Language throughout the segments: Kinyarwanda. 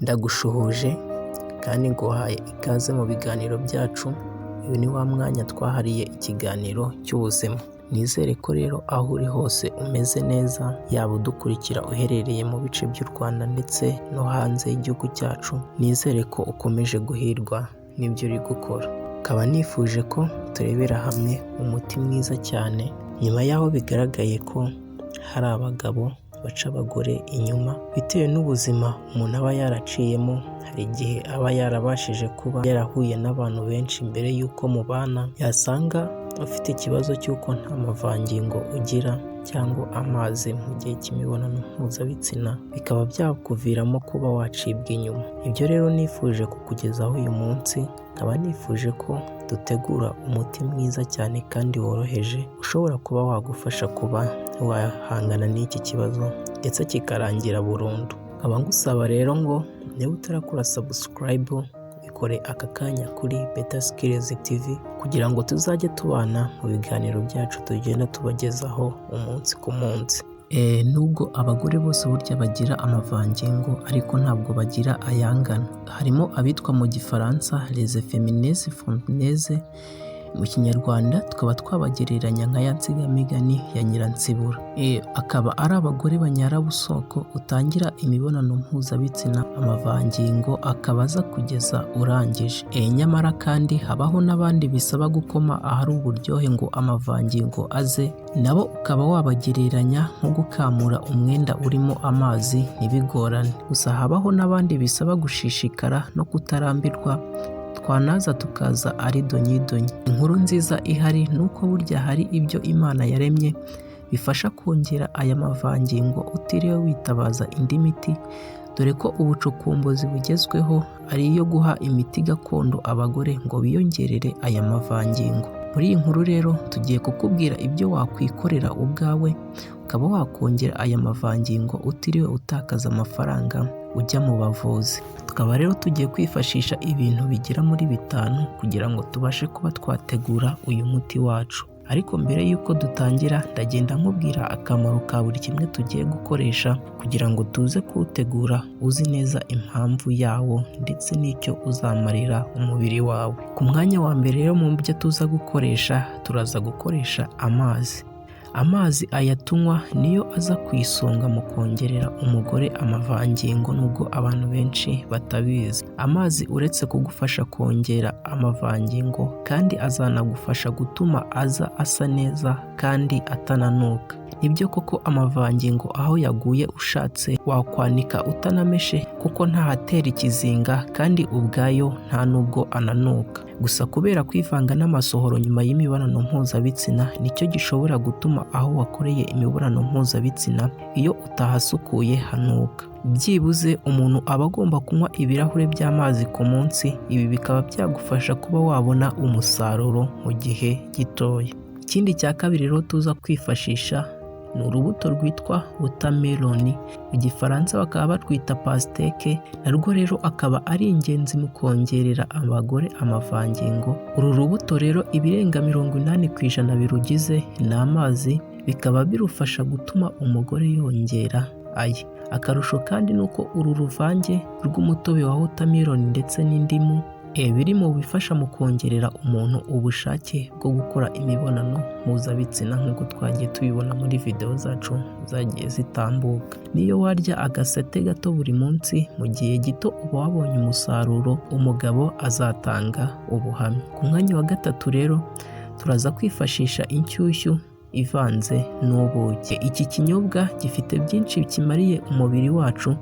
Ndagushuhuje kandi nguhaye ikaze mu biganiro byacu, uyu ni wa mwanya twahariye ikiganiro cy'ubuzima. Nizere ko rero aho uri hose umeze neza, yaba udukurikira uherereye mu bice by'u Rwanda ndetse no hanze y'igihugu cyacu, nizere ko ukomeje guhirwa n'ibyo uri gukora. Nkaba nifuje ko turebera hamwe umuti mwiza cyane, nyuma y'aho bigaragaye ko hari abagabo baca abagore inyuma bitewe n'ubuzima umuntu aba yaraciyemo, hari igihe aba yarabashije kuba yarahuye n'abantu benshi mbere y'uko mubana, yasanga ufite ikibazo cy'uko nta mavangingo ugira cyangwa amazi mu gihe cy'imibonano mpuzabitsina, bikaba byakuviramo kuba wacibwa inyuma. Ibyo rero nifuje kukugezaho uyu munsi, nkaba nifuje ko dutegura umuti mwiza cyane kandi woroheje, ushobora kuba wagufasha kuba wahangana n'iki kibazo ndetse kikarangira burundu. Nkaba ngusaba rero ngo niba utarakora subscribe, bikore aka kanya kuri Better Skills TV kugira ngo tuzajye tubana mu biganiro byacu tugenda tubagezaho umunsi ku munsi. Nubwo abagore bose burya bagira amavangingo ariko ntabwo bagira ayangana. Harimo abitwa mu Gifaransa les féminines fontaneuses, mu Kinyarwanda tukaba twabagereranya nka ya nsigamigani ya Nyiransibura. Akaba ari abagore banyarabusoko, utangira imibonano mpuzabitsina amavangingo akaba aza kugeza urangije. Nyamara kandi habaho n'abandi bisaba gukoma ahari uburyohe ngo amavangingo aze, nabo ukaba wabagereranya nko gukamura umwenda urimo amazi ntibigorane. Gusa habaho n'abandi bisaba gushishikara no kutarambirwa, twanaza tukaza ari donyidonyi. Inkuru nziza ihari ni uko burya hari ibyo Imana yaremye bifasha kongera aya mavangingo utiriwe witabaza indi miti, dore ko ubucukumbuzi bugezweho ari iyo guha imiti gakondo abagore ngo biyongerere aya mavangingo. Muri iyi nkuru rero tugiye kukubwira ibyo wakwikorera ubwawe ukaba wakongera aya mavangingo utiriwe utakaza amafaranga ujya mu bavuzi. Tukaba rero tugiye kwifashisha ibintu bigera muri bitanu kugira ngo tubashe kuba twategura uyu muti wacu. Ariko mbere y'uko dutangira ndagenda nkubwira akamaro ka buri kimwe tugiye gukoresha kugira ngo tuze kuwutegura uzi neza impamvu yawo ndetse n'icyo uzamarira umubiri wawe. Ku mwanya wa mbere rero mu byo tuza gukoresha, turaza gukoresha amazi. Amazi aya tunywa niyo aza ku isonga mu kongerera umugore amavangingo nubwo abantu benshi batabizi. Amazi uretse kugufasha kongera amavangingo kandi azanagufasha gutuma aza asa neza kandi atananuka. Nibyo koko amavangingo aho yaguye ushatse wakwanika utanameshe kuko ntahatera ikizinga kandi ubwayo nta nubwo ananuka. Gusa kubera kwivanga n'amasohoro nyuma y'imibonano mpuzabitsina nicyo gishobora gutuma aho wakoreye imibonano mpuzabitsina iyo utahasukuye hanuka. Byibuze umuntu aba agomba kunywa ibirahure by'amazi ku munsi, ibi bikaba byagufasha kuba wabona umusaruro mu gihe gitoya. Ikindi cya kabiri rero tuza kwifashisha ni urubuto rwitwa watermelon, mu Gifaransa bakaba barwita pastèque, narwo rero akaba ari ingenzi mu kongerera abagore amavangingo. Uru rubuto rero ibirenga 80% birugize ni amazi, bikaba birufasha gutuma umugore yongera aye. Akarusho kandi ni uko uru ruvange rw'umutobe wa watermelon ndetse n'indimu biri mu bifasha mu kongerera umuntu ubushake bwo gukora imibonano mpuzabitsina nk'uko twagiye tubibona muri videwo zacu zagiye zitambuka. Niyo warya agasate gato buri munsi, mu gihe gito uba wabonye umusaruro, umugabo azatanga ubuhamya. Ku mwanya wa gatatu rero turaza kwifashisha inshyushyu ivanze n'ubuki. Iki kinyobwa gifite byinshi kimariye umubiri wacu,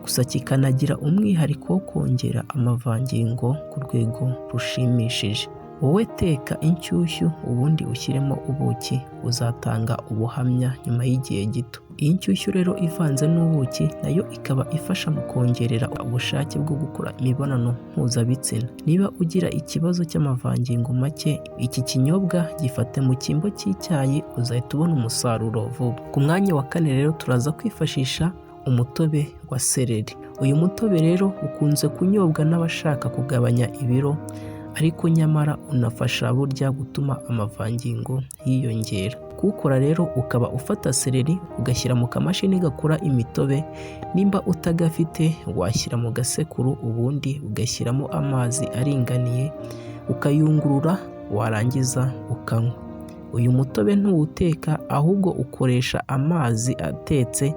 gusa kikanagira umwihariko wo kongera amavangingo ku rwego rushimishije. Wowe teka inshyushyu ubundi ushyiremo ubuki, uzatanga ubuhamya nyuma y'igihe gito. Iyi nshyushyu rero ivanze n'ubuki nayo ikaba ifasha mu kongerera ubushake bwo gukora imibonano mpuzabitsina. Niba ugira ikibazo cy'amavangingo make, iki kinyobwa gifate mu cyimbo cy'icyayi uzahita ubona umusaruro vuba. Ku mwanya wa kane rero turaza kwifashisha umutobe wa seleri. Uyu mutobe rero ukunze kunyobwa n'abashaka kugabanya ibiro, Ariko nyamara unafasha burya gutuma amavangingo yiyongera. Kuwukora rero ukaba ufata seleri ugashyira mu kamashini gakora imitobe, nimba utagafite washyira mu gasekuru ubundi ugashyiramo amazi aringaniye ukayungurura, warangiza ukanywa. Uyu mutobe ntuwuteka ahubwo ukoresha amazi atetse,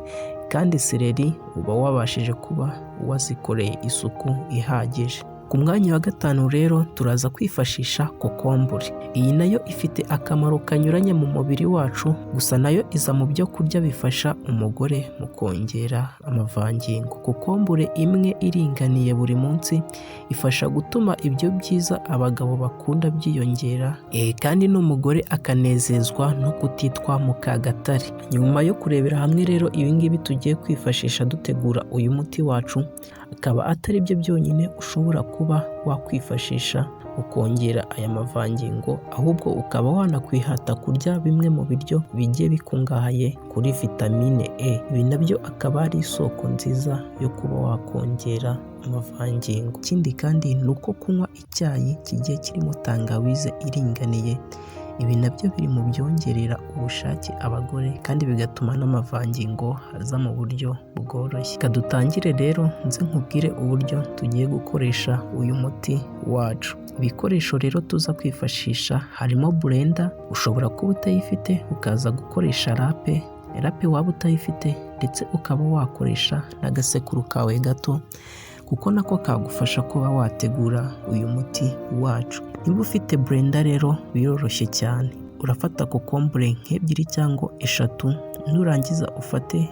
kandi seleri uba wabashije kuba wazikoreye isuku ihagije. Ku mwanya wa gatanu rero turaza kwifashisha kokombure. Iyi nayo ifite akamaro kanyuranye mu mubiri wacu, gusa nayo iza mu byo kurya bifasha umugore mu kongera amavangingo. Kokombure imwe iringaniye buri munsi ifasha gutuma ibyo byiza abagabo bakunda byiyongera, kandi n'umugore akanezezwa no kutitwa mukagatare. Nyuma yo kurebera hamwe rero ibingibi tugiye kwifashisha dutegura uyu muti wacu, akaba atari byo byonyine ushobora kuba wakwifashisha mu kongera aya mavangingo, ahubwo ukaba wanakwihata kurya bimwe mu biryo bigiye bikungahaye kuri vitamine E. Ibi nabyo akaba ari isoko nziza yo kuba wakongera amavangingo. Ikindi kandi ni uko kunywa icyayi kigiye kirimo tangawize iringaniye, ibi nabyo biri mu byongerera ubushake abagore kandi bigatuma n'amavangingo aza mu buryo bworoshye. Reka dutangire rero nze nkubwire uburyo tugiye gukoresha uyu muti wacu. Ibikoresho rero tuza kwifashisha harimo blender, ushobora kuba utayifite ukaza gukoresha râpe, râpe waba utayifite ndetse ukaba wakoresha n'agasekuru kawe gato, kuko nako kagufasha kuba wategura uyu muti wacu. Niba ufite blender rero biroroshye cyane, urafata kokombure nk'ebyiri cyangwa eshatu, nurangiza ufate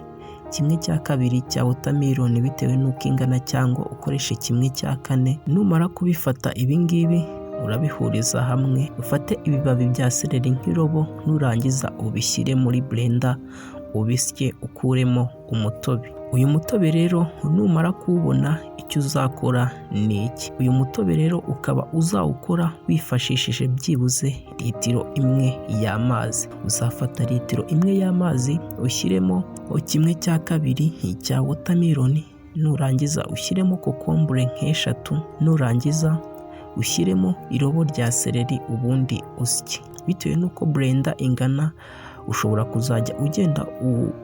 1/2 cya watermelon bitewe n'uko ingana cyangwa ukoreshe 1/4. Numara kubifata ibingibi urabihuriza hamwe, ufate ibibabi bya seleri nk'irobo, nurangiza ubishyire muri blender ubisye ukuremo umutobe. Uyu mutobe rero numara kuwubona icyo uzakora ni iki: uyu mutobe rero ukaba uzawukora wifashishije byibuze litiro 1 y'amazi. Uzafata litiro 1 y'amazi ushyiremo 1/2 cya watermelon, nurangiza ushyiremo kokombure nk'eshatu, nurangiza ushyiremo irobo rya seleri ubundi usye. Bitewe n'uko blender ingana ushobora kuzajya ugenda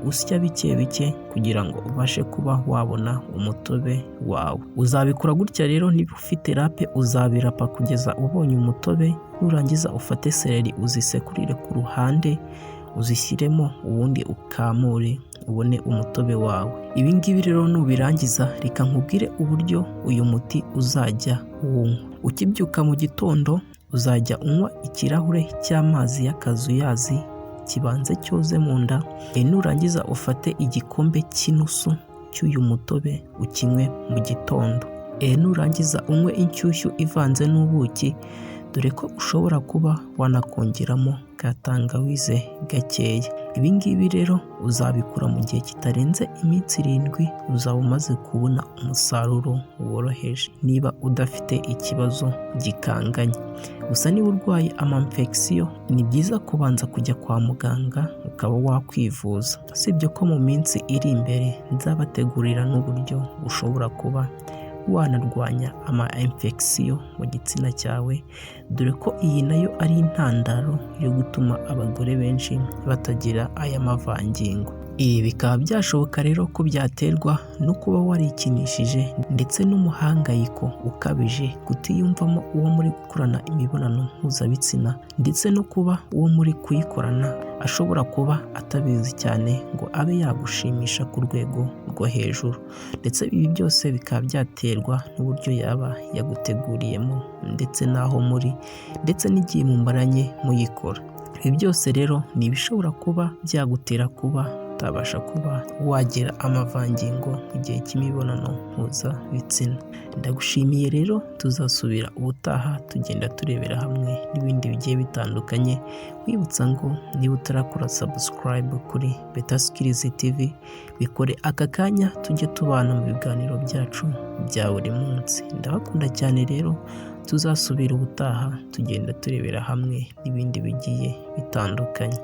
usya bike bike kugira ngo ubashe kuba wabona umutobe wawe. Uzabikora gutya rero, niba ufite râpe uzabirapa kugeza ubonye umutobe, nurangiza ufate seleri uzisekurire ku ruhande uzishyiremo ubundi ukamure ubone umutobe wawe. Ibi ngibi rero nubirangiza reka nkubwire uburyo uyu muti uzajya uwunywa. Ukibyuka mu gitondo uzajya unywa ikirahure cy'amazi y'akazuyazi kibanze cyoze mu nda, nurangiza ufate igikombe cy'inusu cy'uyu mutobe ukinywe mu gitondo. Nurangiza unywe inshyushyu ivanze n'ubuki, dore ko ushobora kuba wanakongeramo ka tangawize gakeya. Ibi ngibi rero uzabikora mu gihe kitarenze iminsi 7, uzaba umaze kubona umusaruro woroheje niba udafite ikibazo gikanganye. Gusa niba urwaye ama infection ni byiza kubanza kujya kwa muganga ukaba wakwivuza. Usibye ko mu minsi iri imbere nzabategurira n'uburyo ushobora kuba wanarwanya ama infection mu gitsina cyawe, dore ko iyi nayo ari intandaro yo gutuma abagore benshi batagira aya mavangingo. Ibi bikaba byashoboka rero ko byaterwa no kuba warikinishije ndetse n'umuhangayiko ukabije, kutiyumvamo uwo muri gukorana imibonano mpuzabitsina, ndetse no kuba uwo muri kuyikorana ashobora kuba atabizi cyane ngo abe yagushimisha ku rwego rwo hejuru, ndetse ibi byose bikaba byaterwa n'uburyo yaba yaguteguriyemo ndetse n'aho muri ndetse n'igihe mumaranye muyikora. Ibi byose rero ni ibishobora kuba byagutera kuba utabasha kuba wagira amavangingo mu gihe cy'imibonano mpuzabitsina. Ndagushimiye rero, tuzasubira ubutaha tugenda turebera hamwe n'ibindi bigiye bitandukanye, nkwibutsa ngo niba utarakora subscribe kuri Better Skills TV bikore aka kanya tujye tubana mu biganiro byacu bya buri munsi. Ndabakunda cyane rero, tuzasubira ubutaha tugenda turebera hamwe n'ibindi bigiye bitandukanye.